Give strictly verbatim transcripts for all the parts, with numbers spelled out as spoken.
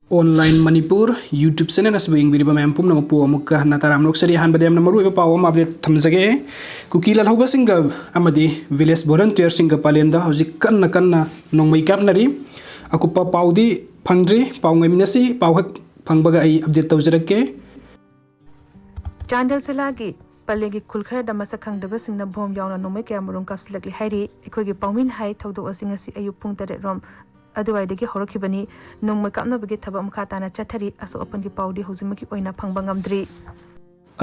Online Manipur YouTube channel ꯑꯁꯤꯕꯨ ꯌꯦꯡꯕꯤꯔꯤꯕ ꯃꯌꯥꯝ ꯄꯨꯝꯅꯃꯛꯄꯨ ꯑꯃꯨꯛꯀ ꯍꯟꯅ ꯇꯔꯥꯝꯅ ꯑꯣꯛꯆꯔꯤ꯫ ꯑꯍꯥꯟꯕꯗ ꯌꯥꯝꯅ ꯃꯔꯨꯑꯣꯏꯕ ꯄꯥꯎ ꯑꯃ update ꯊꯝꯖꯒꯦ꯫ ꯀꯨꯀꯤ ꯂꯥꯜꯍꯧꯕꯁꯤꯡꯒ ꯑꯃꯗꯤ village volunteerꯁꯤꯡꯒ ꯄꯂꯦꯟꯗ ꯍꯧꯖꯤꯛ ꯀꯟꯅ ꯀꯟꯅ ꯅꯣꯡꯃꯩ ꯀꯥꯞꯅꯔꯤ꯫ ꯑꯀꯨꯞꯄ ꯄꯥꯎꯗꯤ ꯐꯪꯗ꯭ꯔꯤ, ꯄꯥꯎ ꯉꯥꯏꯃꯤꯟꯅꯁꯤ, ꯄꯥꯎ ꯍꯦꯛ ꯐꯪꯕꯒ ꯑꯩ update ꯇꯧꯖꯔꯛꯀꯦ꯫ ꯆꯥꯟꯗꯦꯜ ꯖꯤꯂꯥꯒꯤ ꯄꯂꯦꯟꯒꯤ ꯈꯨꯜ ꯈꯔꯗ ꯃꯁꯛ ꯈꯪꯗꯕꯁꯤꯡꯅ ꯕꯣꯝ ꯌꯥꯎꯅ ꯅꯣꯡꯃꯩ ꯀꯌꯥꯃꯔꯨꯝ ꯀꯥꯞꯁꯤꯜꯂꯛꯂꯤ ꯍꯥꯏꯔꯤ꯫ ꯑꯩꯈꯣꯏꯒꯤ ꯄꯥꯎꯃꯤꯅ ꯍꯥꯏ, ꯊꯧꯗꯣꯛ ꯑꯁꯤ ꯉꯁꯤ ꯑꯌꯨꯛ ꯄꯨꯡ ꯇꯔꯦꯠ ꯔꯣꯝ ꯑꯗꯨꯋꯥꯏꯗꯒꯤ ꯍꯧꯔꯛꯈꯤꯕꯅꯤ꯫ ꯅꯣꯡꯃꯩ ꯀꯥꯞꯅꯕꯒꯤ ꯊꯕꯛ ꯃꯈꯥ ꯇꯥꯅ ꯆꯠꯊꯔꯤ꯫ ꯑꯁꯣꯛ ꯑꯄꯟꯒꯤ ꯄꯥꯎꯗꯤ ꯍꯧꯖꯤꯛꯃꯛꯀꯤ ꯑꯣꯏꯅ ꯐꯪꯕ ꯉꯝꯗ꯭ꯔꯤ꯫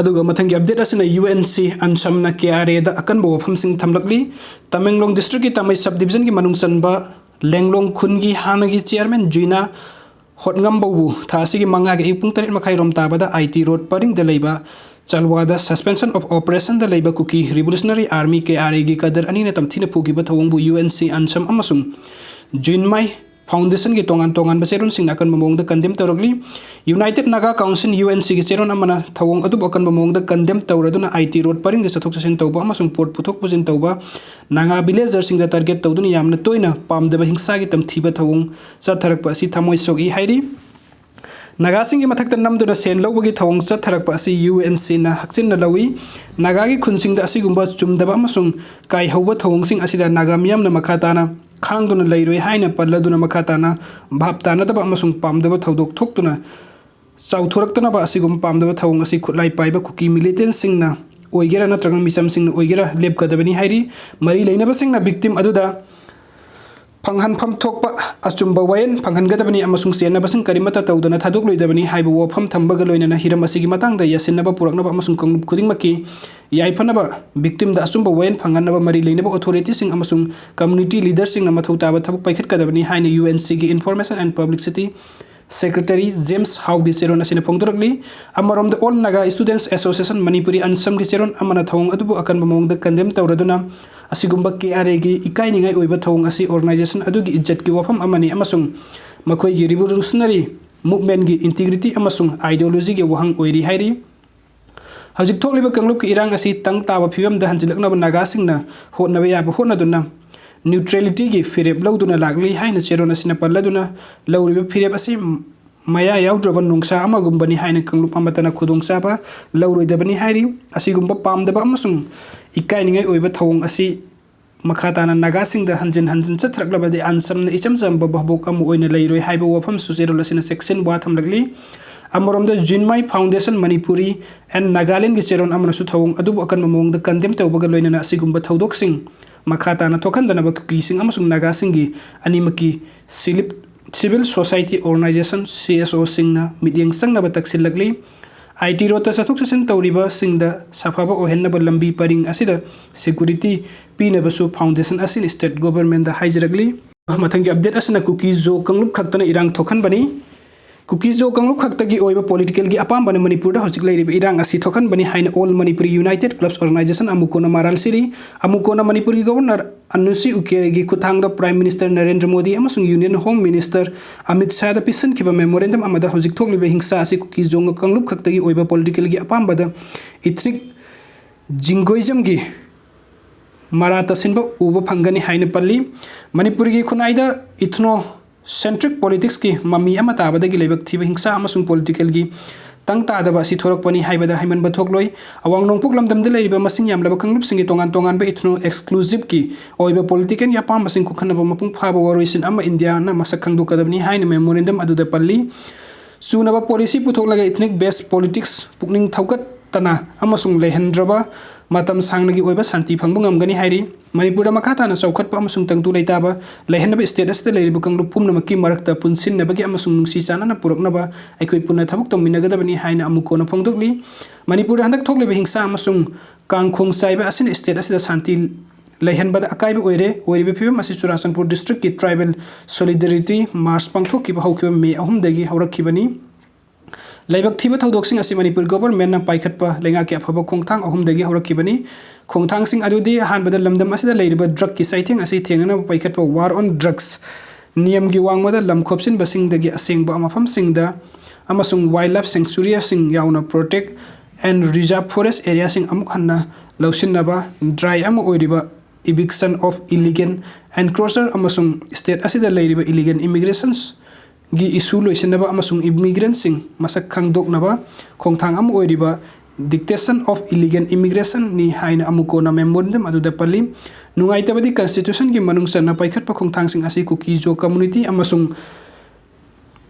ꯑꯗꯨꯒ ꯃꯊꯪꯒꯤ update ꯑꯁꯤꯅ UNC ꯑꯟꯁꯝꯅ KRAꯗ ꯑꯀꯟꯕ ꯋꯥꯐꯝꯁꯤꯡ ꯊꯝꯂꯛꯂꯤ꯫ ꯇꯃꯦꯡꯂꯣꯡ districtꯀꯤ ꯇꯥꯃꯩ sub divisionꯒꯤ ꯃꯅꯨꯡ ꯆꯟꯕ ꯂꯦꯡꯂꯣꯡ ꯈꯨꯟꯒꯤ ꯍꯥꯟꯅꯒꯤ chairman ꯖꯨꯏꯅꯥ ꯍꯣꯠꯉꯝꯕꯧꯕꯨ ꯊꯥ ꯑꯁꯤꯒꯤ ꯃꯉꯥꯒꯤ ꯑꯌꯨꯛ ꯄꯨꯡ ꯇꯔꯦꯠ ꯃꯈꯥꯏ ꯔꯣꯝ ꯇꯥꯕꯗ IT road ꯄꯔꯤꯡꯗ ꯂꯩꯕ ꯆꯜꯋꯥꯗ suspension of operationꯗ ꯂꯩꯕ ꯀꯨꯀꯤ Revolutionary Army, KRAꯒꯤ cadre ꯑꯅꯤꯅ ꯇꯝꯊꯤꯅ ꯐꯨꯈꯤꯕ ꯊꯧꯑꯣꯡꯕꯨ UNC ꯑꯟꯁꯝ ꯑꯃꯁꯨꯡ ꯖꯨꯏꯟꯃꯥꯏ Foundationꯒꯤ ꯇꯣꯉꯥꯟ ꯇꯣꯉꯥꯟꯕ ꯆꯦꯔꯣꯜꯁꯤꯡꯅ ꯑꯀꯟꯕ ꯃꯑꯣꯡꯗ condemn ꯇꯧꯔꯛꯂꯤ꯫ United Naga Council, UNCꯒꯤ ꯆꯦꯔꯣꯜ ꯑꯃꯅ ꯊꯧꯑꯣꯡ ꯑꯗꯨꯕꯨ ꯑꯀꯟꯕ ꯃꯑꯣꯡꯗ condemn ꯇꯧꯔꯗꯨꯅ IT road ꯄꯔꯤꯡꯗ ꯆꯠꯊꯣꯛ ꯆꯠꯁꯤꯟ ꯇꯧꯕ ꯑꯃꯁꯨꯡ ꯄꯣꯠ ꯄꯨꯊꯣꯛ ꯄꯨꯁꯤꯟ ꯇꯧꯕ ꯅꯥꯒꯥ villagerꯁꯤꯡꯗ target ꯇꯧꯗꯨꯅ ꯌꯥꯝꯅ ꯇꯣꯏꯅ ꯄꯥꯝꯗꯕ ꯍꯤꯡꯁꯥꯒꯤ ꯇꯝꯊꯤꯕ ꯊꯧꯑꯣꯡ ꯆꯠꯊꯔꯛꯄ ꯑꯁꯤ ꯊꯃꯣꯏ ꯁꯣꯛꯏ ꯍꯥꯏꯔꯤ꯫ ꯅꯥꯒꯥꯁꯤꯡꯒꯤ ꯃꯊꯛꯇ ꯅꯝꯗꯨꯅ ꯁꯦꯟ ꯂꯧꯕꯒꯤ ꯊꯧꯑꯣꯡ ꯆꯠꯊꯔꯛꯄ ꯑꯁꯤ UNCꯅ ꯍꯛꯆꯤꯟꯅ ꯂꯧꯏ꯫ ꯅꯥꯒꯥꯒꯤ ꯈꯨꯟꯁꯤꯡꯗ ꯑꯁꯤꯒꯨꯝꯕ ꯆꯨꯝꯗꯕ ꯑꯃꯁꯨꯡ ꯀꯥꯏꯍꯧꯕ ꯊꯧꯑꯣꯡꯁꯤꯡ ꯑꯁꯤꯗ ꯅꯥꯒꯥ ꯃꯤꯌꯥꯝꯅ ꯃꯈꯥ ꯇꯥꯅ ꯈꯥꯡꯗꯨꯅ ꯂꯩꯔꯣꯏ ꯍꯥꯏꯅ ꯄꯜꯂꯗꯨꯅ ꯃꯈꯥ ꯇꯥꯅ ꯚꯥꯞ ꯇꯥꯅꯗꯕ ꯑꯃꯁꯨꯡ ꯄꯥꯝꯗꯕ ꯊꯧꯗꯣꯛ ꯊꯣꯛꯇꯨꯅ ꯆꯥꯎꯊꯣꯔꯛꯇꯅꯕ ꯑꯁꯤꯒꯨꯝꯕ ꯄꯥꯝꯗꯕ ꯊꯧꯑꯣꯡ ꯑꯁꯤ ꯈꯨꯠꯂꯥꯏ ꯄꯥꯏꯕ ꯀꯨꯀꯤ militantꯁꯤꯡꯅ ꯑꯣꯏꯒꯦꯔꯥ ꯅꯠꯇ꯭ꯔꯒ ꯃꯤꯆꯝꯁꯤꯡꯅ ꯑꯣꯏꯒꯦꯔꯥ ꯂꯦꯞꯀꯗꯕꯅꯤ ꯍꯥꯏꯔꯤ꯫ ꯃꯔꯤ ꯂꯩꯅꯕꯁꯤꯡꯅ victim ꯑꯗꯨꯗ ꯐꯪꯍꯟꯐꯝ ꯊꯣꯛꯄ ꯑꯆꯨꯝꯕ ꯋꯥꯌꯦꯜ ꯐꯪꯍꯟꯒꯗꯕꯅꯤ ꯑꯃꯁꯨꯡ ꯆꯦꯟꯅꯕꯁꯤꯡ ꯀꯔꯤꯃꯠꯇ ꯇꯧꯗꯅ ꯊꯥꯗꯣꯛꯂꯣꯏꯗꯕꯅꯤ ꯍꯥꯏꯕ ꯋꯥꯐꯝ ꯊꯝꯕꯒ ꯂꯣꯏꯅꯅ ꯍꯤꯔꯝ ꯑꯁꯤꯒꯤ ꯃꯇꯥꯡꯗ ꯌꯥꯁꯤꯟꯅꯕ ꯄꯨꯔꯛꯅꯕ ꯑꯃꯁꯨꯡ ꯀꯥꯡꯂꯨꯞ ꯈꯨꯗꯤꯡꯃꯛꯀꯤ ꯌꯥꯏꯐꯅꯕ victimꯗ ꯑꯆꯨꯝꯕ ꯋꯥꯌꯦꯜ ꯐꯪꯍꯟꯅꯕ ꯃꯔꯤ ꯂꯩꯅꯕ authorityꯁꯤꯡ ꯑꯃꯁꯨꯡ community leaderꯁꯤꯡꯅ ꯃꯊꯧ ꯇꯥꯕ ꯊꯕꯛ ꯄꯥꯏꯈꯠꯀꯗꯕꯅꯤ ꯍꯥꯏꯅ UNCꯒꯤ Information and Publicity Secretary James Howꯒꯤ ꯆꯦꯔꯣꯜ ꯑꯁꯤꯅ ꯐꯣꯡꯗꯣꯔꯛꯂꯤ꯫ ꯑꯃꯔꯣꯝꯗ All Naga Students Association Manipuri, ꯑꯟꯁꯝꯒꯤ ꯆꯦꯔꯣꯜ ꯑꯃꯅ ꯊꯧꯑꯣꯡ ꯑꯗꯨꯕꯨ ꯑꯀꯟꯕ ꯃꯑꯣꯡꯗ condemn ꯇꯧꯔꯗꯨꯅ ꯑꯁꯤꯒꯨꯝꯕ KRAꯒꯤ ꯏꯀꯥꯏꯅꯤꯡꯉꯥꯏ ꯑꯣꯏꯕ ꯊꯧꯑꯣꯡ ꯑꯁꯤ organization ꯑꯗꯨꯒꯤ ꯏꯖꯠꯀꯤ ꯋꯥꯐꯝ ꯑꯃꯅꯤ ꯑꯃꯁꯨꯡ ꯃꯈꯣꯏꯒꯤ revolutionary movementꯀꯤ integrity ꯑꯃꯁꯨꯡ ideologyꯒꯤ ꯋꯥꯍꯪ ꯑꯣꯏꯔꯤ ꯍꯥꯏꯔꯤ꯫ ꯍꯧꯖꯤꯛ ꯊꯣꯛꯂꯤꯕ ꯀꯥꯡꯂꯨꯞꯀꯤ ꯏꯔꯥꯡ ꯑꯁꯤ ꯇꯪ ꯇꯥꯕ ꯐꯤꯕꯝꯗ ꯍꯟꯖꯤꯜꯂꯛꯅꯕ ꯅꯥꯒꯥꯁꯤꯡꯅ ꯍꯣꯠꯅꯕ ꯌꯥꯕ ꯍꯣꯠꯅꯗꯨꯅ neutralityꯒꯤ ꯐꯤꯔꯦꯞ ꯂꯧꯗꯨꯅ ꯂꯥꯛꯂꯤ ꯍꯥꯏꯅ ꯆꯦꯔꯣꯜ ꯑꯁꯤꯅ ꯄꯜꯂꯗꯨꯅ, ꯂꯧꯔꯤꯕ ꯐꯤꯔꯦꯞ ꯑꯁꯤ ꯃꯌꯥ ꯌꯥꯎꯗ꯭ꯔꯕ ꯅꯣꯡꯁꯥ ꯑꯃꯒꯨꯝꯕꯅꯤ ꯍꯥꯏꯅ ꯀꯥꯡꯂꯨꯞ ꯑꯃꯠꯇꯅ ꯈꯨꯗꯣꯡꯆꯥꯕ ꯂꯧꯔꯣꯏꯗꯕꯅꯤ ꯍꯥꯏꯔꯤ꯫ ꯑꯁꯤꯒꯨꯝꯕ ꯄꯥꯝꯗꯕ ꯑꯃꯁꯨꯡ ꯏꯀꯥꯏꯅꯤꯡꯉꯥꯏ ꯑꯣꯏꯕ ꯊꯧꯑꯣꯡ ꯑꯁꯤ ꯃꯈꯥ ꯇꯥꯅ ꯅꯥꯒꯥꯁꯤꯡꯗ ꯍꯟꯖꯤꯟ ꯍꯟꯖꯤꯟ ꯆꯠꯊꯔꯛꯂꯕꯗꯤ ꯑꯟꯁꯝꯅ ꯏꯆꯝ ꯆꯝꯕ ꯚꯥꯕꯣꯛ ꯑꯃ ꯑꯣꯏꯅ ꯂꯩꯔꯣꯏ ꯍꯥꯏꯕ ꯋꯥꯐꯝꯁꯨ ꯆꯦꯔꯣꯜ ꯑꯁꯤꯅ ꯆꯦꯛꯁꯤꯟ ꯋꯥ ꯊꯝꯂꯛꯂꯤ꯫ ꯑꯃꯔꯣꯝꯗ ꯖꯤꯟꯃꯥꯏ ꯐꯥꯎꯟꯗꯦꯁꯟ ꯃꯅꯤꯄꯨꯔꯤ ꯑꯦꯟ ꯅꯥꯒꯥꯂꯦꯟꯒꯤ ꯆꯦꯔꯣꯜ ꯑꯃꯅꯁꯨ ꯊꯧꯑꯣꯡ ꯑꯗꯨꯕꯨ ꯑꯀꯟꯕ ꯃꯑꯣꯡꯗ ꯀꯟꯗꯦꯝ ꯇꯧꯕꯒ ꯂꯣꯏꯅꯅ ꯑꯁꯤꯒꯨꯝꯕ ꯊꯧꯗꯣꯛꯁꯤꯡ ꯃꯈꯥ ꯇꯥꯅ ꯊꯣꯛꯍꯟꯗꯅꯕ ꯀꯨꯀꯤꯁꯤꯡ ꯑꯃꯁꯨꯡ ꯅꯥꯒꯥꯁꯤꯡꯒꯤ ꯑꯅꯤꯃꯛꯀꯤ ꯁꯤꯂꯤꯞ-, civil society organisation, C S ꯑꯣꯁꯤꯡꯅ ꯃꯤꯠꯌꯦꯡ ꯆꯪꯅꯕ ꯇꯛꯁꯤꯜꯂꯛꯂꯤ꯫ ꯑꯥꯏ ꯇꯤ ꯔꯣꯗꯇ ꯆꯠꯊꯣꯛ ꯆꯠꯁꯤꯟ ꯇꯧꯔꯤꯕꯁꯤꯡꯗ ꯁꯥꯐꯕ ꯑꯣꯏꯍꯟꯅꯕ ꯂꯝꯕꯤ ꯄꯔꯤꯡ ꯑꯁꯤꯗ ꯁꯦꯀꯨꯔꯤꯇꯤ ꯄꯤꯅꯕꯁꯨ ꯐꯥꯎꯟꯗꯦꯁꯟ ꯑꯁꯤꯅ ꯁ꯭ꯇꯦꯠ ꯒꯣꯚꯔꯟꯃꯦꯟꯠꯇ ꯍꯥꯏꯖꯔꯛꯂꯤ꯫ ꯃꯊꯪꯒꯤ ꯑꯞꯗꯦꯠ ꯑꯁꯤꯅ ꯀꯨꯀꯤ ꯖꯣ ꯀꯥꯡꯂꯨꯞ ꯈꯛꯇꯅ ꯏꯔꯥꯡ ꯊꯣꯛꯍꯟꯕꯅꯤ꯫ ꯀꯨꯀꯤ ꯖꯣ ꯀꯥꯡꯂꯨꯞ ꯈꯛꯇꯒꯤ ꯑꯣꯏꯕ ꯄꯣꯂꯤꯇꯤꯀꯦꯜꯒꯤ ꯑꯄꯥꯝꯕꯅ ꯃꯅꯤꯄꯨꯔꯗ ꯍꯧꯖꯤꯛ ꯂꯩꯔꯤꯕ ꯏꯔꯥꯡ ꯑꯁꯤ ꯊꯣꯛꯍꯟꯕꯅꯤ ꯍꯥꯏꯅ ꯑꯣꯜ ꯃꯅꯤꯄꯨꯔꯤ ꯌꯨꯅꯥꯏꯇꯦꯗ ꯀ꯭ꯂꯕꯁ ꯑꯣꯔꯒꯅꯥꯏꯖꯦꯁꯟ, ꯑꯃꯨꯀꯣꯅ ꯃꯔꯥꯜ ꯁꯤꯔꯤ꯫ ꯑꯃꯨꯀꯣꯅ ꯃꯅꯤꯄꯨꯔꯒꯤ ꯒꯣꯚꯔꯅꯔ ꯑꯅꯨꯁꯤ ꯎꯀꯦꯒꯤ ꯈꯨꯠꯊꯥꯡꯗ ꯄ꯭ꯔꯥꯏꯝ ꯃꯤꯅꯤꯁꯇꯔ ꯅꯔꯦꯟꯗ꯭ꯔ ꯃꯣꯗꯤ ꯑꯃꯁꯨꯡ ꯌꯨꯅꯤꯌꯟ ꯍꯣꯝ ꯃꯤꯅꯤꯁꯇꯔ ꯑꯃꯤꯠ ꯁꯥꯍꯗ ꯄꯤꯁꯤꯟꯈꯤꯕ ꯃꯦꯃꯣꯔꯦꯟꯗꯝ ꯑꯃꯗ ꯍꯧꯖꯤꯛ ꯊꯣꯛꯂꯤꯕ ꯍꯤꯡꯁꯥ ꯑꯁꯤ ꯀꯨꯀꯤ ꯖꯣ ꯀꯥꯡꯂꯨꯞ ꯈꯛꯇꯒꯤ ꯑꯣꯏꯕ ꯄꯣꯂꯤꯇꯤꯀꯦꯜꯒꯤ ꯑꯄꯥꯝꯕꯗ ꯏꯊꯅꯤꯛ ꯖꯤꯡꯒꯣꯏꯖꯝꯒꯤ ꯃꯔꯥ ꯇꯥꯁꯤꯟꯕ ꯎꯕ ꯐꯪꯒꯅꯤ ꯍꯥꯏꯅ ꯄꯜꯂꯤ꯫ ꯃꯅꯤꯄꯨꯔꯒꯤ ꯈꯨꯟꯅꯥꯏꯗ ꯏꯊꯅꯣ ꯁꯦꯟꯇ꯭ꯔꯤꯛ ꯄꯣꯂꯤꯇꯤꯛꯁꯀꯤ ꯃꯃꯤ ꯑꯃ ꯇꯥꯕꯗꯒꯤ ꯂꯥꯏꯕꯛ ꯊꯤꯕ ꯍꯤꯡꯁꯥ ꯑꯃꯁꯨꯡ ꯄꯣꯂꯤꯇꯤꯀꯦꯜꯒꯤ ꯇꯪ ꯇꯥꯗꯕ ꯑꯁꯤ ꯊꯣꯔꯛꯄꯅꯤ ꯍꯥꯏꯕꯗ ꯍꯥꯏꯃꯟꯕ ꯊꯣꯛꯂꯣꯏ꯫ ꯑꯋꯥꯡ ꯅꯣꯡꯄꯣꯛ ꯂꯝꯗꯝꯗ ꯂꯩꯔꯤꯕ ꯃꯁꯤꯡ ꯌꯥꯝꯂꯕ ꯀꯥꯡꯂꯨꯞꯁꯤꯡꯒꯤ ꯇꯣꯉꯥꯟ ꯇꯣꯉꯥꯟꯕ ꯏꯊꯅꯣ ꯑꯦꯛꯁꯀ꯭ꯂꯨꯁꯤꯞꯀꯤ ꯑꯣꯏꯕ ꯄꯣꯂꯤꯇꯤꯀꯦꯜꯒꯤ ꯑꯄꯥꯝꯕꯁꯤꯡ ꯀꯣꯛꯍꯟꯅꯕ ꯃꯄꯨꯡ ꯐꯥꯕ ꯋꯥꯔꯣꯏꯁꯤꯟ ꯑꯃ ꯏꯟꯗꯤꯌꯥꯅ ꯃꯁꯛ ꯈꯪꯗꯣꯛꯀꯗꯕꯅꯤ ꯍꯥꯏꯅ ꯃꯦꯃꯣꯔꯦꯟꯗꯝ ꯑꯗꯨꯗ ꯄꯜꯂꯤ꯫ ꯆꯨꯅꯕ ꯄꯣꯂꯤꯁꯤ ꯄꯨꯊꯣꯛꯂꯒ ꯏꯊꯅꯤꯛ ꯕꯦꯁ ꯄꯣꯂꯤꯇꯤꯛꯁ ꯄꯨꯛꯅꯤꯡ ꯊꯧꯒꯠꯇꯅ ꯑꯃꯁꯨꯡ ꯂꯩꯍꯟꯗ꯭ꯔꯕ ꯃꯇꯝ ꯁꯥꯡꯅꯒꯤ ꯑꯣꯏꯕ ꯁꯥꯟꯇꯤ ꯐꯪꯕ ꯉꯝꯒꯅꯤ ꯍꯥꯏꯔꯤ꯫ ꯃꯅꯤꯄꯨꯔꯗ ꯃꯈꯥ ꯇꯥꯅ ꯆꯥꯎꯈꯠꯄ ꯑꯃꯁꯨꯡ ꯇꯪꯗꯨ ꯂꯩꯇꯥꯕ ꯂꯩꯍꯟꯅꯕ ꯁ꯭ꯇꯦꯠ ꯑꯁꯤꯗ ꯂꯩꯔꯤꯕ ꯀꯥꯡꯂꯨꯞ ꯄꯨꯝꯅꯃꯛꯀꯤ ꯃꯔꯛꯇ ꯄꯨꯟꯁꯤꯟꯅꯕꯒꯤ ꯑꯃꯁꯨꯡ ꯅꯨꯡꯁꯤ ꯆꯥꯟꯅꯅ ꯄꯨꯔꯛꯅꯕ ꯑꯩꯈꯣꯏ ꯄꯨꯟꯅ ꯊꯕꯛ ꯇꯧꯃꯤꯟꯅꯒꯗꯕꯅꯤ ꯍꯥꯏꯅ ꯑꯃꯨꯛ ꯀꯣꯟꯅ ꯐꯣꯡꯗꯣꯛꯂꯤ꯫ ꯃꯅꯤꯄꯨꯔꯗ ꯍꯟꯗꯛ ꯊꯣꯛꯂꯤꯕ ꯍꯤꯡꯁꯥ ꯑꯃꯁꯨꯡ ꯀꯥꯡꯈꯣꯡ ꯆꯥꯏꯕ ꯑꯁꯤꯅ ꯁ꯭ꯇꯦꯠ ꯑꯁꯤꯗ ꯁꯥꯟꯇꯤ ꯂꯩꯍꯟꯕꯗ ꯑꯀꯥꯏꯕ ꯑꯣꯏꯔꯦ꯫ ꯑꯣꯏꯔꯤꯕ ꯐꯤꯕꯝ ꯑꯁꯤ ꯆꯨꯔꯥꯆꯥꯟꯄꯨꯔ ꯗꯤꯁꯇ꯭ꯔꯤꯛꯀꯤ ꯇ꯭ꯔꯥꯏꯕꯦꯜ ꯁꯣꯂꯤꯗꯔꯤꯇꯤ ꯃꯥꯔꯆ ꯄꯥꯡꯊꯣꯛꯈꯤꯕ ꯍꯧꯈꯤꯕ ꯃꯦ ꯑꯍꯨꯝꯗꯒꯤ ꯍꯧꯔꯛꯈꯤꯕꯅꯤ꯫ ꯂꯥꯏꯕꯛ ꯊꯤꯕ ꯊꯧꯗꯣꯛꯁꯤꯡ ꯑꯁꯤ ꯃꯅꯤꯄꯨꯔ ꯒꯣꯚꯔꯟꯃꯦꯟꯠꯅ ꯄꯥꯏꯈꯠꯄ ꯂꯩꯉꯥꯛꯀꯤ ꯑꯐꯕ ꯈꯣꯡꯊꯥꯡ ꯑꯍꯨꯝꯗꯒꯤ ꯍꯧꯔꯛꯈꯤꯕꯅꯤ꯫ ꯈꯣꯡꯊꯥꯡꯁꯤꯡ ꯑꯗꯨꯗꯤ ꯑꯍꯥꯟꯕꯗ ꯂꯝꯗꯝ ꯑꯁꯤꯗ ꯂꯩꯔꯤꯕ ꯗ꯭ꯔꯒꯀꯤ ꯆꯩꯊꯦꯡ ꯑꯁꯤ ꯊꯦꯡꯅꯅꯕ ꯄꯥꯏꯈꯠꯄ ꯋꯥꯔ ꯑꯣꯟ ꯗ꯭ꯔꯒꯁ, ꯅꯤꯌꯝꯒꯤ ꯋꯥꯡꯃꯗ ꯂꯝ ꯈꯣꯞꯆꯤꯟꯕꯁꯤꯡꯗꯒꯤ ꯑꯁꯦꯡꯕ ꯃꯐꯝꯁꯤꯡꯗ ꯑꯃꯁꯨꯡ ꯋꯥꯏꯜꯗ ꯂꯥꯏꯐ ꯁꯦꯡꯆꯨꯔꯤꯁꯤꯡ ꯌꯥꯎꯅ ꯄ꯭ꯔꯣꯇꯦꯛ ꯑꯦꯟ ꯔꯤꯖꯥꯔꯚ ꯐꯣꯔꯦꯁ ꯑꯦꯔꯤꯌꯥꯁꯤꯡ ꯑꯃꯨꯛ ꯍꯟꯅ ꯂꯧꯁꯤꯟꯅꯕ ꯗ꯭ꯔꯥꯏ ꯑꯃ ꯑꯣꯏꯔꯤꯕ eviction of illegal encroacher ꯑꯃꯁꯨꯡ ꯁ꯭ꯇꯦꯠ ꯑꯁꯤꯗ ꯂꯩꯔꯤꯕ ꯏꯂꯤꯒꯦꯜ ꯏꯃꯤꯒ꯭ꯔꯦꯁꯟꯁ ꯒꯤ issue ꯂꯣꯏꯁꯤꯟꯅꯕ ꯑꯃꯁꯨꯡ immigrantꯁꯤꯡ ꯃꯁꯛ ꯈꯪꯗꯣꯛꯅꯕ ꯈꯣꯡꯊꯥꯡ ꯑꯃ ꯑꯣꯏꯔꯤꯕ detection of illegal immigrationꯅꯤ ꯍꯥꯏꯅ ꯑꯃꯨꯀꯣꯅ memorandum ꯑꯗꯨꯗ ꯄꯜꯂꯤ꯫ ꯅꯨꯡꯉꯥꯏꯇꯕꯗꯤ constitutionꯒꯤ ꯃꯅꯨꯡ ꯆꯟꯅ ꯄꯥꯏꯈꯠꯄ ꯈꯣꯡꯊꯥꯡꯁꯤꯡ ꯑꯁꯤ ꯀꯨꯀꯤ ꯖꯣ community ꯑꯃꯁꯨꯡ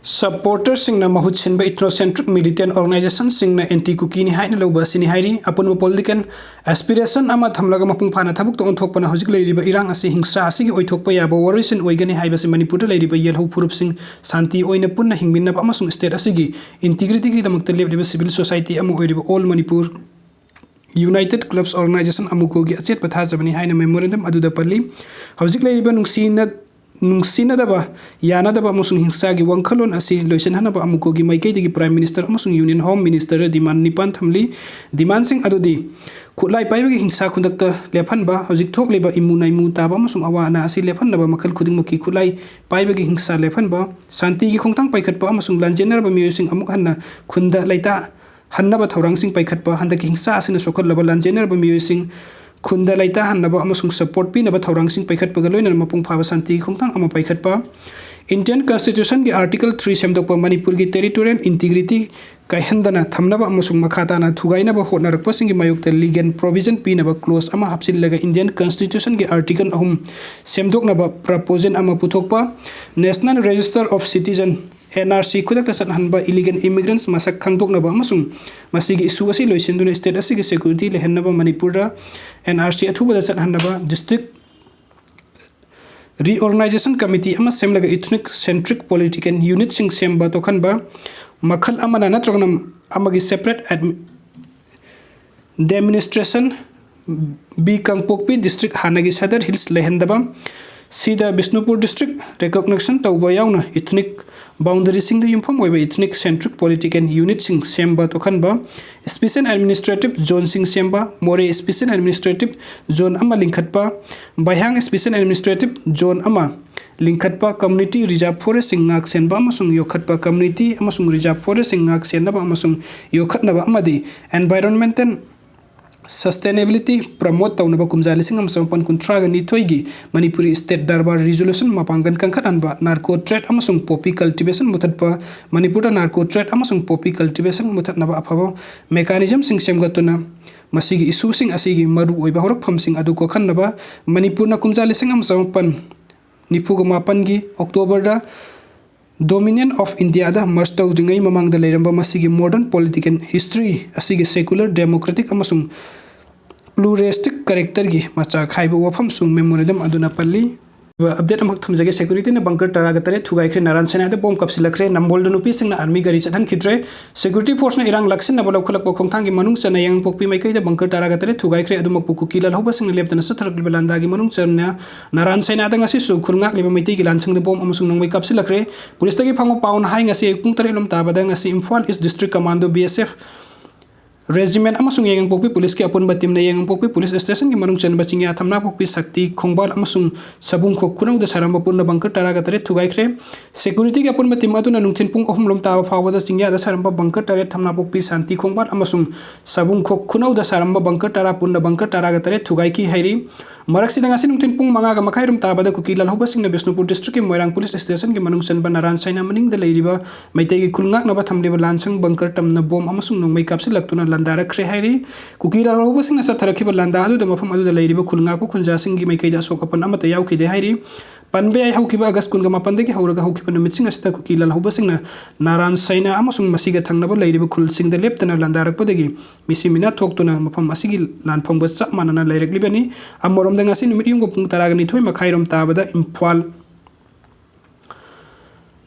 supporterꯁꯤꯡꯅ ꯃꯍꯨꯠ ꯁꯤꯟꯕ ethnocentric militant organizationꯁꯤꯡꯅ anti ꯀꯨꯀꯤꯅꯤ ꯍꯥꯏꯅ ꯂꯧꯕ ꯑꯁꯤꯅꯤ ꯍꯥꯏꯔꯤ꯫ ꯑꯄꯨꯟꯕ political aspiration ꯑꯃ ꯊꯝꯂꯒ ꯃꯄꯨꯡ ꯐꯥꯅ ꯊꯕꯛꯇ ꯑꯣꯟꯊꯣꯛꯄꯅ ꯍꯧꯖꯤꯛ ꯂꯩꯔꯤꯕ ꯏꯔꯥꯡ ꯑꯁꯤ ꯍꯤꯡꯁꯥ ꯑꯁꯤꯒꯤ ꯑꯣꯏꯊꯣꯛꯄ ꯌꯥꯕ ꯋꯥꯔꯣꯏꯁꯤꯟ ꯑꯣꯏꯒꯅꯤ ꯍꯥꯏꯕꯁꯤ ꯃꯅꯤꯄꯨꯔꯗ ꯂꯩꯔꯤꯕ ꯌꯦꯜꯍꯧ ꯐꯨꯔꯨꯞꯁꯤꯡ ꯁꯥꯟꯇꯤ ꯑꯣꯏꯅ ꯄꯨꯟꯅ ꯍꯤꯡꯃꯤꯟꯅꯕ ꯑꯃꯁꯨꯡ state ꯑꯁꯤꯒꯤ integrityꯒꯤꯗꯃꯛꯇ ꯂꯦꯞꯂꯤꯕ civil society ꯑꯃ ꯑꯣꯏꯔꯤꯕ All Manipur United Clubs Organisation ꯑꯃꯨꯀꯣꯒꯤ ꯑꯆꯦꯠꯄ ꯊꯥꯖꯕꯅꯤ ꯍꯥꯏꯅ memorandum ꯑꯗꯨꯗ ꯄꯜꯂꯤ꯫ ꯍꯧꯖꯤꯛ ꯂꯩꯔꯤꯕ ꯅꯨꯡꯁꯤꯅ-, ꯅꯨꯡꯁꯤꯅꯗꯕ, ꯌꯥꯅꯗꯕ ꯑꯃꯁꯨꯡ ꯍꯤꯡꯁꯥꯒꯤ ꯋꯥꯈꯜꯂꯣꯟ ꯑꯁꯤ ꯂꯣꯏꯁꯤꯟꯍꯟꯅꯕ ꯑꯃꯨꯀꯣꯒꯤ ꯃꯥꯏꯀꯩꯗꯒꯤ Prime Minister ꯑꯃꯁꯨꯡ Union Home Minister demand ꯅꯤꯄꯥꯟ ꯊꯝꯂꯤ꯫ Demandꯁꯤꯡ ꯑꯗꯨꯗꯤ ꯈꯨꯠꯂꯥꯏ ꯄꯥꯏꯕꯒꯤ ꯍꯤꯡꯁꯥ ꯈꯨꯗꯛꯇ ꯂꯦꯞꯍꯟꯕ, ꯍꯧꯖꯤꯛ ꯊꯣꯛꯂꯤꯕ ꯏꯃꯨ ꯅꯥꯏꯃꯨ ꯇꯥꯕ ꯑꯃꯁꯨꯡ ꯑꯋꯥ ꯑꯅꯥ ꯑꯁꯤ ꯂꯦꯞꯍꯟꯅꯕ ꯃꯈꯜ ꯈꯨꯗꯤꯡꯃꯛꯀꯤ ꯈꯨꯠꯂꯥꯏ ꯄꯥꯏꯕꯒꯤ ꯍꯤꯡꯁꯥ ꯂꯦꯞꯍꯟꯕ, ꯁꯥꯟꯇꯤꯒꯤ ꯈꯣꯡꯊꯥꯡ ꯄꯥꯏꯈꯠꯄ ꯑꯃꯁꯨꯡ ꯂꯥꯟꯖꯦꯟꯅꯔꯕ ꯃꯤꯑꯣꯏꯁꯤꯡ ꯑꯃꯨꯛ ꯍꯟꯅ ꯈꯨꯟꯗ ꯂꯩꯇꯥ ꯍꯟꯅꯕ ꯊꯧꯔꯥꯡꯁꯤꯡ ꯄꯥꯏꯈꯠꯄ, ꯍꯟꯗꯛꯀꯤ ꯍꯤꯡꯁꯥ ꯑꯁꯤꯅ ꯁꯣꯛꯍꯜꯂꯕ ꯂꯥꯟꯖꯦꯟꯅꯔꯕ ꯃꯤꯑꯣꯏꯁꯤꯡ ꯈꯨꯟꯗ ꯂꯩꯇꯥꯍꯟꯅꯕ ꯑꯃꯁꯨꯡ support ꯄꯤꯅꯕ ꯊꯧꯔꯥꯡꯁꯤꯡ ꯄꯥꯏꯈꯠꯄꯒ ꯂꯣꯏꯅꯅ ꯃꯄꯨꯡ ꯐꯥꯕ ꯁꯥꯟꯇꯤꯒꯤ ꯈꯣꯡꯊꯥꯡ ꯑꯃ ꯄꯥꯏꯈꯠꯄ, Indian Constitutionꯒꯤ Article three ꯁꯦꯝꯗꯣꯛꯄ, ꯃꯅꯤꯄꯨꯔꯒꯤ territorial integrity ꯀꯥꯏꯍꯟꯗꯅ ꯊꯝꯅꯕ ꯑꯃꯁꯨꯡ ꯃꯈꯥ ꯇꯥꯅ ꯊꯨꯒꯥꯏꯅꯕ ꯍꯣꯠꯅꯔꯛꯄꯁꯤꯡꯒꯤ ꯃꯥꯌꯣꯛꯇ legal provision ꯄꯤꯅꯕ clause ꯑꯃ ꯍꯥꯞꯆꯤꯜꯂꯒ Indian Constitutionꯒꯤ Article ꯑꯍꯨꯝ ꯁꯦꯝꯗꯣꯛꯅꯕ proposal ꯑꯃ ꯄꯨꯊꯣꯛꯄ, National Register of Citizen, NRC ꯈꯨꯗꯛꯇ ꯆꯠꯍꯟꯕ, illegal immigrants ꯃꯁꯛ ꯈꯪꯗꯣꯛꯅꯕ ꯑꯃꯁꯨꯡ ꯃꯁꯤꯒꯤ issue ꯑꯁꯤ ꯂꯣꯏꯁꯤꯟꯗꯨꯅ state ꯑꯁꯤꯒꯤ security ꯂꯩꯍꯟꯅꯕ ꯃꯅꯤꯄꯨꯔꯗ NRC ꯑꯊꯨꯕꯗ ꯆꯠꯍꯟꯅꯕ, district reorganization committee ꯑꯃ ꯁꯦꯝꯂꯒ ethnocentric political unitꯁꯤꯡ ꯁꯦꯝꯕ ꯇꯣꯛꯍꯟꯕ, ꯃꯈꯜ ꯑꯃꯅ ꯅꯠꯇ꯭ꯔꯒꯅ ꯑꯃꯒꯤ separate admi-, demarcation, B ꯀꯥꯡꯄꯣꯛꯄꯤ district ꯍꯥꯟꯅꯒꯤ Sadar Hills ꯂꯩꯍꯟꯗꯕ, C ꯗ Bishnupur district recognition ꯇꯧꯕ ꯌꯥꯎꯅ ethnic boundaryꯁꯤꯡꯗ ꯌꯨꯝꯐꯝ ꯑꯣꯏꯕ ethnocentric political unitꯁꯤꯡ ꯁꯦꯝꯕ ꯇꯣꯛꯍꯟꯕ, special administrative zoneꯁꯤꯡ ꯁꯦꯝꯕ, Moreh special administrative zone ꯑꯃ ꯂꯤꯡꯈꯠꯄ, Baihang special administrative zone ꯑꯃ ꯂꯤꯡꯈꯠꯄ, community reserve forestꯁꯤꯡ ꯉꯥꯛ ꯁꯦꯟꯕ ꯑꯃꯁꯨꯡ ꯌꯣꯛꯈꯠꯄ, community ꯑꯃꯁꯨꯡ reserve forestꯁꯤꯡ ꯉꯥꯛ ꯁꯦꯟꯅꯕ ꯑꯃꯁꯨꯡ ꯌꯣꯛꯈꯠꯅꯕ ꯑꯃꯗꯤ environmental Sustainability promote ꯇꯧꯅꯕ ꯀꯨꯝꯖꯥ ꯂꯤꯁꯤꯡ ꯑꯃ ꯆꯃꯥꯄꯟ ꯀꯨꯟꯊ꯭ꯔꯥꯒ ꯅꯤꯊꯣꯏꯒꯤ ꯃꯅꯤꯄꯨꯔꯤ State Durbar Resolution ꯃꯄꯥꯡꯒꯜ ꯀꯟꯈꯠꯍꯟꯕ, narco trade ꯑꯃꯁꯨꯡ poppy cultivation ꯃꯨꯊꯠꯄ, ꯃꯅꯤꯄꯨꯔꯗ narco trade ꯑꯃꯁꯨꯡ poppy cultivation ꯃꯨꯊꯠꯅꯕ ꯑꯐꯕ mechanismꯁꯤꯡ ꯁꯦꯝꯒꯠꯇꯨꯅ ꯃꯁꯤꯒꯤ issueꯁꯤꯡ ꯑꯁꯤꯒꯤ ꯃꯔꯨꯑꯣꯏꯕ ꯍꯧꯔꯛꯐꯝꯁꯤꯡ ꯑꯗꯨ ꯀꯣꯛꯍꯟꯅꯕ ꯃꯅꯤꯄꯨꯔꯅ ꯀꯨꯝꯖꯥ ꯂꯤꯁꯤꯡ ꯑꯃ ꯆꯃꯥꯄꯟ ꯅꯤꯐꯨꯒ ꯃꯥꯄꯟꯒꯤ Octoberꯗ Dominion of Indiaꯗ merge ꯇꯧꯗ꯭ꯔꯤꯉꯩ ꯃꯃꯥꯡꯗ ꯂꯩꯔꯝꯕ ꯃꯁꯤꯒꯤ modern political history ꯑꯁꯤꯒꯤ secular, democratic ꯑꯃꯁꯨꯡ pluralistic characterꯒꯤ ꯃꯆꯥꯛ ꯍꯥꯏꯕ ꯋꯥꯐꯝꯁꯨ memorandum ꯑꯗꯨꯅ ꯄꯜꯂꯤ꯫ Update ꯑꯃꯈꯛ ꯊꯝꯖꯒꯦ꯫ Securityꯅ bunker ꯇꯔꯥꯒ ꯇꯔꯦꯠ ꯊꯨꯒꯥꯏꯈ꯭ꯔꯦ꯫ ꯅꯥꯔꯥꯟ ꯁꯥꯏꯅꯥꯗ bomb ꯀꯥꯞꯁꯤꯜꯂꯛꯈ꯭ꯔꯦ꯫ ꯅꯝꯕꯣꯜꯗ ꯅꯨꯄꯤꯁꯤꯡꯅ army ꯒꯥꯔꯤ ꯆꯠꯍꯟꯈꯤꯗ꯭ꯔꯦ꯫ Security forceꯅ ꯏꯔꯥꯡ ꯂꯥꯛꯁꯤꯟꯅꯕ ꯂꯧꯈꯠꯂꯛꯄ ꯈꯣꯡꯊꯥꯡꯒꯤ ꯃꯅꯨꯡ ꯆꯟꯅ ꯌꯥꯏꯉꯪꯄꯣꯛꯄꯤ ꯃꯥꯏꯀꯩꯗ bunker ꯇꯔꯥꯒ ꯇꯔꯦꯠ ꯊꯨꯒꯥꯏꯈ꯭ꯔꯦ꯫ ꯑꯗꯨꯃꯛꯄꯨ ꯀꯨꯀꯤ ꯂꯥꯜꯍꯧꯕꯁꯤꯡꯅ ꯂꯦꯞꯇꯅ ꯆꯠꯊꯔꯛꯂꯤꯕ ꯂꯥꯟꯗꯥꯒꯤ ꯃꯅꯨꯡ ꯆꯟꯅ ꯅꯥꯔꯥꯟ ꯁꯥꯏꯅꯥꯗ ꯉꯁꯤꯁꯨ ꯈꯨꯜ ꯉꯥꯛꯂꯤꯕ ꯃꯩꯇꯩꯒꯤ ꯂꯥꯟꯁꯪꯗ bomb ꯑꯃꯁꯨꯡ ꯅꯣꯡꯃꯩ ꯀꯥꯞꯁꯤꯜꯂꯛꯈ꯭ꯔꯦ꯫ Policeꯇꯒꯤ ꯐꯪꯕ ꯄꯥꯎꯅ ꯍꯥꯏ, ꯉꯁꯤ ꯑꯌꯨꯛ ꯄꯨꯡ ꯇꯔꯦꯠ ꯂꯣꯝ ꯇꯥꯕꯗ ꯉꯁꯤ Imphal East District Commando, B S F Regiment ꯑꯃꯁꯨꯡ ꯌꯥꯏꯉꯪꯄꯣꯛꯄꯤ Policeꯀꯤ ꯑꯄꯨꯟꯕ teamꯅ ꯌꯥꯏꯉꯪꯄꯣꯛꯄꯤ Police Stationꯒꯤ ꯃꯅꯨꯡ ꯆꯟꯕ ꯆꯤꯡꯌꯥ, ꯊꯝꯅꯥꯄꯣꯛꯄꯤ, ꯁꯛꯇꯤ, ꯈꯣꯡꯕꯥꯜ ꯑꯃꯁꯨꯡ ꯁꯕꯨꯡꯈꯣꯛ ꯈꯨꯅꯧꯗ ꯁꯥꯔꯝꯕ ꯄꯨꯟꯅ bunker ꯇꯔꯥꯒ ꯇꯔꯦꯠ ꯊꯨꯒꯥꯏꯈ꯭ꯔꯦ꯫ Securityꯒꯤ ꯑꯄꯨꯟꯕ team ꯑꯗꯨꯅ ꯅꯨꯡꯊꯤꯜ ꯄꯨꯡ ꯑꯍꯨꯝ ꯂꯣꯝ ꯇꯥꯕ ꯐꯥꯎꯕꯗ ꯆꯤꯡꯌꯥꯗ ꯁꯥꯔꯝꯕ bunker ꯇꯔꯦꯠ, ꯊꯝꯅꯥꯄꯣꯛꯄꯤ, ꯁꯥꯟꯇꯤ ꯈꯣꯡꯕꯥꯜ ꯑꯃꯁꯨꯡ ꯁꯕꯨꯡꯈꯣꯛ ꯈꯨꯅꯧꯗ ꯁꯥꯔꯝꯕ bunker ꯇꯔꯥ, ꯄꯨꯟꯅ bunker ꯇꯔꯥꯒ ꯇꯔꯦꯠ ꯊꯨꯒꯥꯏꯈꯤ ꯍꯥꯏꯔꯤ꯫ ꯃꯔꯛꯁꯤꯗ ꯉꯁꯤ ꯅꯨꯡꯊꯤꯜ ꯄꯨꯡ ꯃꯉꯥꯒ ꯃꯈꯥꯏꯔꯣꯝ ꯇꯥꯕꯗ ꯀꯨꯀꯤ ꯂꯥꯜꯍꯧꯕꯁꯤꯡꯅ ꯕꯤꯁꯅꯨꯄꯨꯔ Districtꯀꯤ ꯃꯣꯏꯔꯥꯡ Police Stationꯒꯤ ꯃꯅꯨꯡ ꯆꯟꯕ ꯅꯥꯔꯥꯟ ꯁꯥꯏꯅꯥ ꯃꯅꯤꯡꯗ ꯂꯩꯔꯤꯕ ꯃꯩꯇꯩꯒꯤ ꯈꯨꯜ ꯉꯥꯛꯅꯕ ꯊꯝꯂꯤꯕ ꯂꯥꯟꯁꯪ bunker ꯇꯝꯅ bomb ꯑꯃꯁꯨꯡ ꯅꯣꯡꯃꯩ ꯀꯥꯞꯁꯤꯜꯂꯛꯇꯨꯅ ꯂꯥꯟꯗꯥꯔꯛꯈ꯭ꯔꯦ ꯍꯥꯏꯔꯤ꯫ ꯀꯨꯀꯤ ꯂꯥꯜꯍꯧꯕꯁꯤꯡꯅ ꯆꯠꯊꯔꯛꯈꯤꯕ ꯂꯥꯟꯗꯥ ꯑꯗꯨꯗ ꯃꯐꯝ ꯑꯗꯨꯗ ꯂꯩꯔꯤꯕ ꯈꯨꯜ ꯉꯥꯛꯄ ꯈꯨꯟꯖꯥꯁꯤꯡꯒꯤ ꯃꯥꯏꯀꯩꯗ ꯑꯁꯣꯛ ꯑꯄꯟ ꯑꯃꯠꯇ ꯌꯥꯎꯈꯤꯗꯦ ꯍꯥꯏꯔꯤ꯫ ꯄꯟꯕ ꯌꯥꯏ, ꯍꯧꯈꯤꯕ August ꯀꯨꯟꯒ ꯃꯥꯄꯟꯗꯒꯤ ꯍꯧꯔꯒ ꯍꯧꯈꯤꯕ ꯅꯨꯃꯤꯠꯁꯤꯡ ꯑꯁꯤꯗ ꯀꯨꯀꯤ ꯂꯥꯜꯍꯧꯕꯁꯤꯡꯅ ꯅꯥꯔꯥꯟ ꯁꯥꯏꯅꯥ ꯑꯃꯁꯨꯡ ꯃꯁꯤꯒ ꯊꯪꯅꯕ ꯂꯩꯔꯤꯕ ꯈꯨꯜꯁꯤꯡꯗ ꯂꯦꯞꯇꯅ ꯂꯥꯟꯗꯥꯔꯛꯄꯗꯒꯤ ꯃꯤꯁꯤ ꯃꯤꯅꯥ ꯊꯣꯛꯇꯨꯅ ꯃꯐꯝ ꯑꯁꯤꯒꯤ ꯂꯥꯟꯐꯝꯒ ꯆꯞ ꯃꯥꯟꯅꯅ ꯂꯩꯔꯛꯂꯤꯕꯅꯤ꯫ ꯑꯃꯔꯣꯝꯗ ꯉꯁꯤ ꯅꯨꯃꯤꯠ ꯌꯨꯡꯕ ꯄꯨꯡ ꯇꯔꯥꯒ ꯅꯤꯊꯣꯏ ꯃꯈꯥꯏꯔꯣꯝ ꯇꯥꯕꯗ ꯏꯝꯐꯥꯜ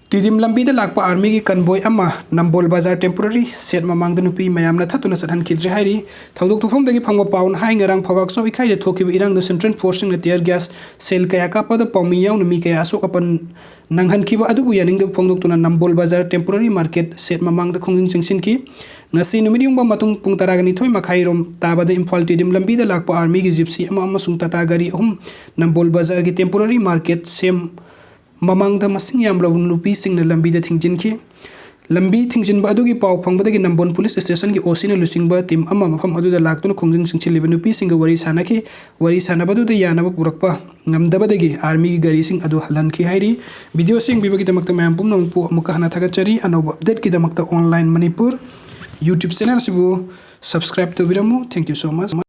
ꯇꯤꯗꯤꯝ ꯂꯝꯕꯤꯗ ꯂꯥꯛꯄ armyꯒꯤ convoy ꯑꯃ ꯅꯝꯕꯣꯜ ꯕꯖꯥꯔ temporary shed ꯃꯃꯥꯡꯗ ꯅꯨꯄꯤ ꯃꯌꯥꯝꯅ ꯊꯠꯇꯨꯅ ꯆꯠꯍꯟꯈꯤꯗ꯭ꯔꯦ ꯍꯥꯏꯔꯤ꯫ ꯊꯧꯗꯣꯛ ꯊꯣꯛꯐꯝꯗꯒꯤ ꯐꯪꯕ ꯄꯥꯎꯅ ꯍꯥꯏ, ꯉꯔꯥꯡ ꯐꯧꯒꯥꯛꯆꯥꯎ ꯏꯀꯥꯏꯗ ꯊꯣꯛꯈꯤꯕ ꯏꯔꯥꯡꯗ Central Forceꯁꯤꯡꯅ tear gas, shell ꯀꯌꯥ ꯀꯥꯞꯄꯗ ꯄꯥꯎꯃꯤ ꯌꯥꯎꯅ ꯃꯤ ꯀꯌꯥ ꯑꯁꯣꯛ ꯑꯄꯟ ꯅꯪꯍꯟꯈꯤꯕ ꯑꯗꯨꯕꯨ ꯌꯥꯅꯤꯡꯗꯕ ꯐꯣꯡꯗꯣꯛꯇꯨꯅ ꯅꯝꯕꯣꯜ ꯕꯖꯥꯔ temporary market shed ꯃꯃꯥꯡꯗ ꯈꯣꯡꯖꯪ ꯆꯪꯁꯤꯟꯈꯤ꯫ ꯉꯁꯤ ꯅꯨꯃꯤꯠ ꯌꯨꯡꯕ ꯃꯇꯨꯡ ꯄꯨꯡ ꯇꯔꯥꯒ ꯅꯤꯊꯣꯏ ꯃꯈꯥꯏꯔꯣꯝ ꯇꯥꯕꯗ ꯏꯝꯐꯥꯜ ꯇꯤꯗꯤꯝ ꯂꯝꯕꯤꯗ ꯂꯥꯛꯄ armyꯒꯤ gypsy ꯑꯃ ꯑꯃꯁꯨꯡ ꯇꯥꯇꯥ ꯒꯥꯔꯤ ꯑꯍꯨꯝ ꯅꯝꯕꯣꯜ ꯕꯖꯥꯔꯒꯤ temporary market shed ꯃꯃꯥꯡꯗ ꯃꯁꯤꯡ ꯌꯥꯝꯂꯕ ꯅꯨꯄꯤꯁꯤꯡꯅ ꯂꯝꯕꯤꯗ ꯊꯤꯡꯖꯤꯟꯈꯤ꯫ ꯂꯝꯕꯤ ꯊꯤꯡꯖꯤꯟꯕ ꯑꯗꯨꯒꯤ ꯄꯥꯎ ꯐꯪꯕꯗꯒꯤ ꯅꯝꯕꯣꯜ ꯄꯨꯂꯤꯁ ꯁ꯭ꯇꯦꯁꯟꯒꯤ ꯑꯣ ꯁꯤꯅ ꯂꯨꯆꯤꯡꯕ ꯇꯤꯝ ꯑꯃ ꯃꯐꯝ ꯑꯗꯨꯗ ꯂꯥꯛꯇꯨꯅ ꯈꯣꯡꯖꯪ ꯆꯪꯁꯤꯜꯂꯤꯕ ꯅꯨꯄꯤꯁꯤꯡꯒ ꯋꯥꯔꯤ ꯁꯥꯅꯈꯤ꯫ ꯋꯥꯔꯤ ꯁꯥꯅꯕꯗꯨꯗ ꯌꯥꯅꯕ ꯄꯨꯔꯛꯄ ꯉꯝꯗꯕꯗꯒꯤ ꯑꯥꯔꯃꯤꯒꯤ ꯒꯥꯔꯤꯁꯤꯡ ꯑꯗꯨ ꯍꯜꯍꯟꯈꯤ ꯍꯥꯏꯔꯤ꯫ ꯚꯤꯗꯤꯑꯣ ꯑꯁꯤ ꯌꯦꯡꯕꯤꯕꯒꯤꯗꯃꯛꯇ ꯃꯌꯥꯝ ꯄꯨꯝꯅꯃꯛꯄꯨ ꯑꯃꯨꯛꯀ ꯍꯟꯅ ꯊꯥꯒꯠꯆꯔꯤ꯫ ꯑꯅꯧꯕ ꯑꯞꯗꯦꯠꯀꯤꯗꯃꯛꯇ Online Manipur YouTube ꯆꯦꯅꯦꯜ ꯑꯁꯤꯕꯨ subscribe ꯇꯧꯕꯤꯔꯝꯃꯨ꯫ Thank you so much꯫